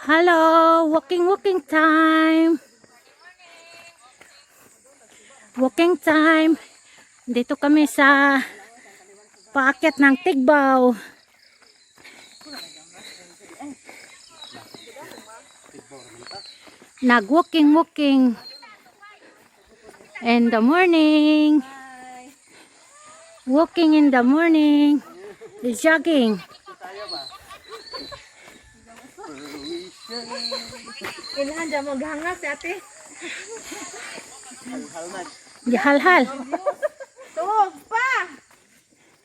Hello, walking, walking time. Walking time. Dito kami sa paakyat ng Tigbaw. Nag-walking, walking in the morning. Walking in the morning. Jogging. Ilhan dyan mo gahanga si ate. Gihalhal. Tuog pa!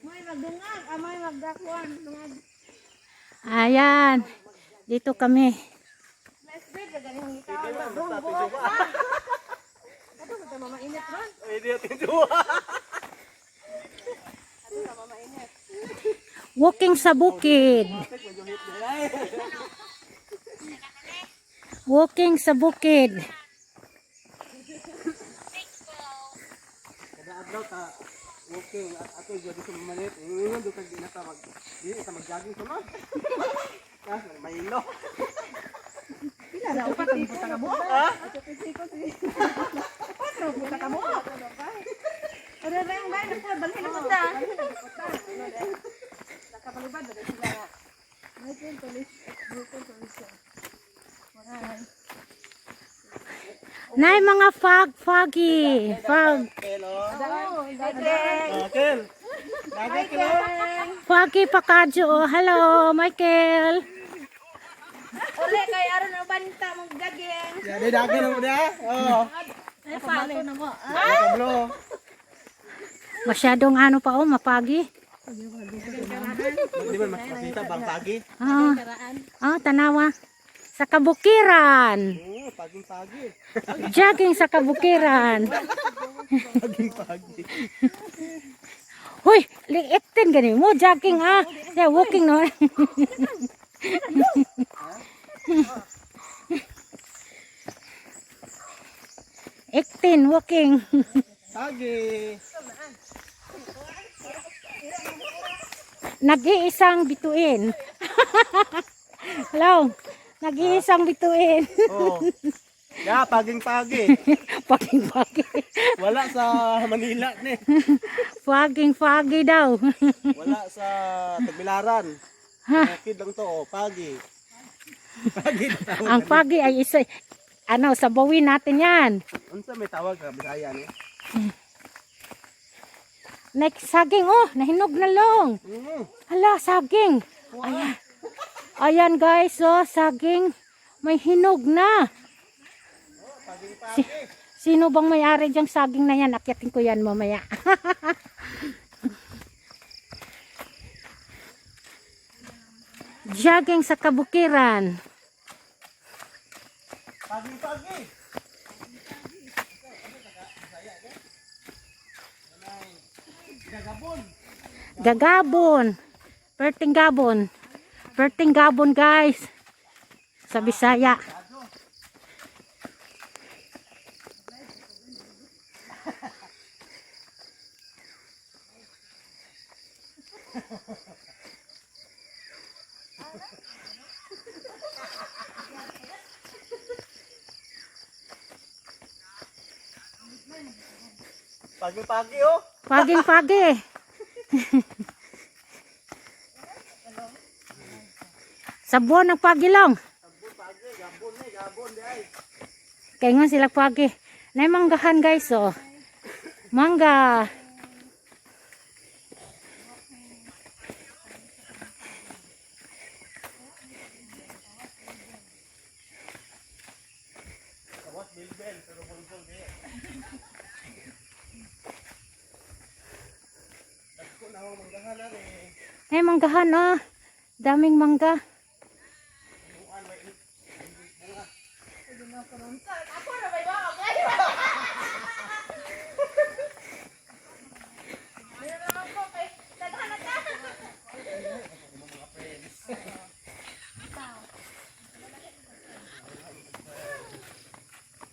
May magdungag, amay magdakuan. Dungag. Ayan. Dito kami. Let's break, gaganihang ikaw. Buhok pa! Ato, sa mamainit ron. Walking sa bukid. Walking sa bukid. Kada adlaw ta walking at ato gyud sa malit. Ingon do kag di na ta mag di ta mag-jogging sa man. Ah, mahilo. Pila na upat ang puta ka buok. Ha? Upat ra puta ka buok. Ano ba yung bayan po? Balhin na punta. Nakabalibad na sila. Nay mga fog, foggy. Fog. Hello. Kel. Dagat kilo. Foggy pa kadyo. Oh, hello, Michael. Uli kay aron uban ta mong gaging. Ya, di dagat na mo dia. Oh. Ay pa na mo. Kablo. Masyadong ano pa oh, mapagi. Di ba mas makita bang pagi? Ah, ah, tanawa. Sa kabukiran. Oo, paging pagi. Jogging sa kabukiran. Paging pagi. Hoy, liit din gani mo jogging ah. Yeah, walking no. 18 walking. Pagi. Nag-iisang bituin. Hello. Nag-iisang bituin. Oh. Ya, paging pagi. Paging pagi. Wala sa Manila ni. Foggy foggy daw. Wala sa Tagbilaran. Bukid lang to, oh, pagi. Pagi na tawag. Ang foggy ay isa ano, sabawin natin 'yan. Unsa may tawag sa Bisaya ni? Next saging oh, nahinog na long. Hala, saging. Ayan. Ayan guys, oh, saging. May hinog na. Sino bang may-ari diyang saging na yan? Akyatin ko yan mamaya. Jogging sa kabukiran. Pagi pagi. Gagabon. Perting gabon. Perting gabon guys. Sa Bisaya. Pagi pagi oh. Paging pagi. Sa buwan ng pagilong. Kaya nga sila pagi. Nay manggahan guys oh. Mangga. Nay manggahan oh. Daming mangga. Ako na ba yung okay?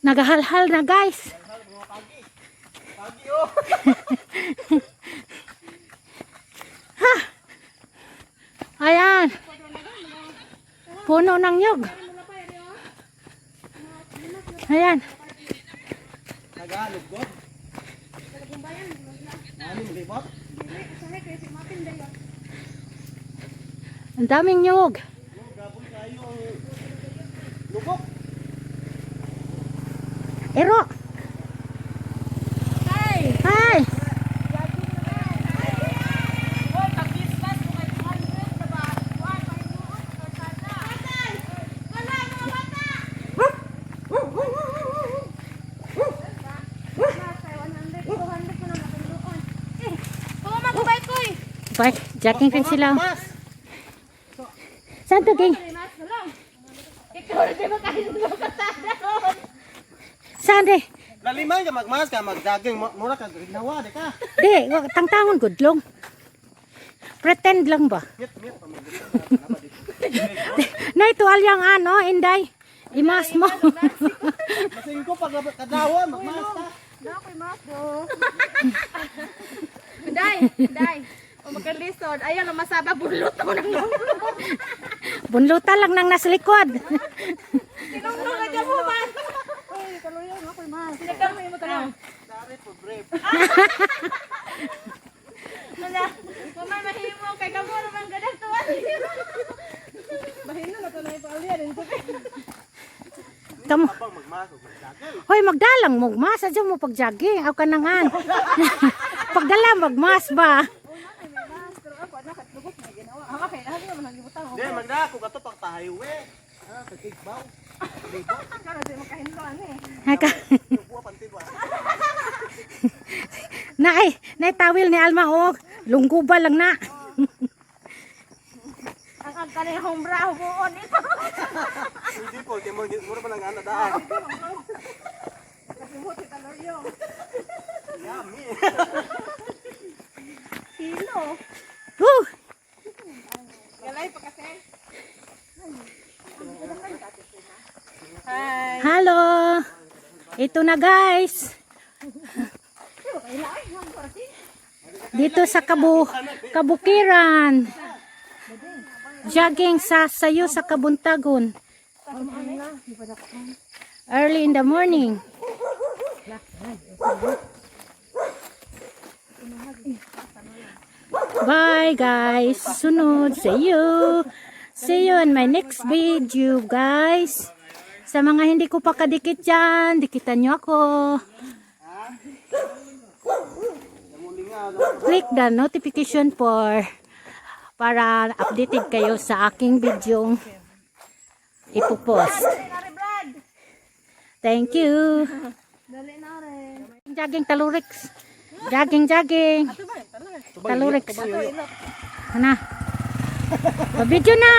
Nagahalhal na guys. Pagi oh. Ayan. Puno ng nyog. Ayan. Tagalog god. Ano mo libot? Ang daming nyug. Gabon kayo ang lubok. Ero. Hi. Bye. Jogging din sila. Mas. Saan to, gang? Saan di? Laliman ka magmas ka magjogging mura ka ginawa di ka. Di, tangtangon good long. Pretend lang ba? Miet miet pa mo. Na ito alyang ano, Inday. Imas mo. Masingko pag kadlawon magmas ka. Day, day. O magkalisod. Ayaw na masaba bulot mo nang Bunlutan lang nang nasa likod. Tinungno na dyan mo man. Uy, kaluyo nga ko'y mas. Pinagkaroon mo tanong. Dari pobre. Wala. Mamay mahimo kay kamo naman gadag tuwan. Bahino na to na ipaalyan. Kamo. Habang magmas ug magjogging. Hoy, magdalang mo. Mas, adyo mo pagjogging. Aw ka nangan. Pagdala, magmas ba? Di magda ko kato pag highway. Ah, sa Tigbaw. Libot. Ay ka. Buwa panty ba? Naay, naay tawil ni Alma oh. Lungguba lang na. Ang ang kanay hombra hubuon ito. Hindi po, kay mo mura pa lang ana daan. Yummy. Kilo. Woo! Galay pa kasi. Hi. Hello. Ito na, guys. Dito sa Kabukiran. Jogging sa sayo sa Kabuntagon. Early in the morning. Bye, guys. Sunod. See you. See you in my next video, guys. Sa mga hindi ko pa kadikit dyan, dikitan nyo ako. Click the notification for para updated kayo sa aking video ipopost. Thank you. Dali na rin. Jogging talurix. Jogging, jogging. Talurix. Ana. Video na.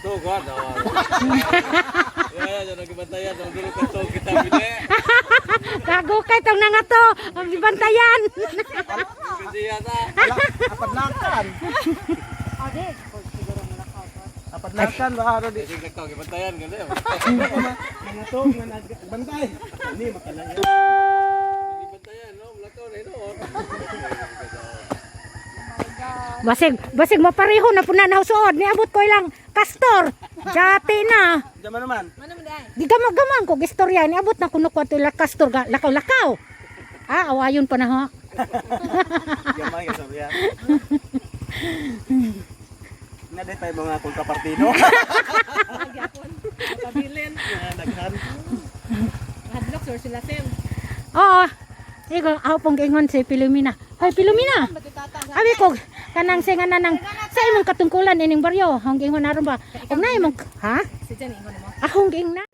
To God, awa. Ya, ya, jangan kebantayan, jangan dulu keto kita bine. Gago kay tong nga to. Ang gibantayan. Kasi ya ta. Apadlakan. Apadlakan ba aro di. Kasi keto kebantayan kan deh. Mga to nga nagbantay. Ani makalaya. Kebantayan, no, melakaw na ino. Basig, basig mapareho na puna na suod. Niabot ko ilang kastor. Jati na. Diyan naman. Gigamag-gamang ko gistorya niabot na kuno ko ato ilang kastor ga lakaw-lakaw. Ah, awayon pa na ho. Gamay ka sabi ya. Na di tayo mga kontrapartido. Pabilin. Daghan. Hadlok sir sila Sem. Oo. Ikaw, ako pong giingon si Pilumina. Hoy, Pilumina. Abi ko kanang singa na nang sa imong katungkulan ining baryo. Hong giingon aron ba? Og na imong ha? Si Jen ingon mo. Akong giing na.